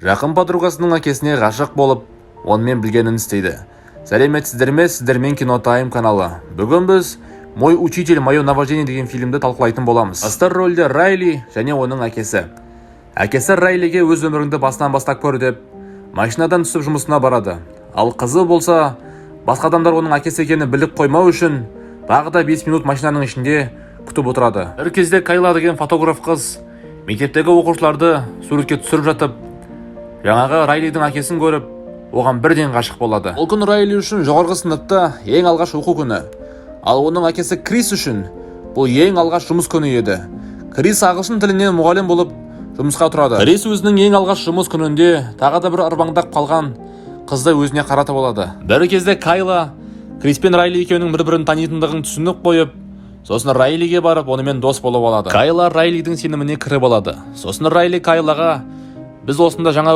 Жақын подругасының әкесіне ғашық болып, онымен білгенін істейді. Сәлеметсіздер ме! Сіздермен Кино Тайм каналы. Бүгін біз «Мой учитель: мое наваждение» деген фильмді талқылайтын боламыз. Басты рөлде Райли және оның әкесі. Әкесі Райлиге өз өміріңді басынан бастап көр деп, машинадан түсіп, жұмысына барады. Ал қызы болса, басқа адамдар оның әкесі екенін біліп қоймау үшін, тағы да 5 минут машинаның ішінде күтіп отырады. Бір кезде Кайла деген фотограф қыз мектептегі оқушыларды суретке түсіріп жатып, жаңағы Райлидің әкесін көріп, оған бірден ғашық болады. Ол күн Райли үшін жоғарғы сыныпта ең алғаш оқу күні, ал оның әкесі Крис үшін бұл ең алғаш жұмыс күні еді. Крис ағылшын тілінен мұғалім болып жұмысқа тұрады. Крис өзінің ең алғаш жұмыс күнінде тағы да бір ырбаңдап қалған қызды өзіне қаратып алады. Бір кезде Кайла Крис пен Райли екеуінің бір бірін танитындығын түсініп қойып, сосын Райлиге барып, онымен дос болып алады. Кайла Райлидің сеніміне кіріп алады. Сосын Райли Кайлаға: «Біз осында жаңа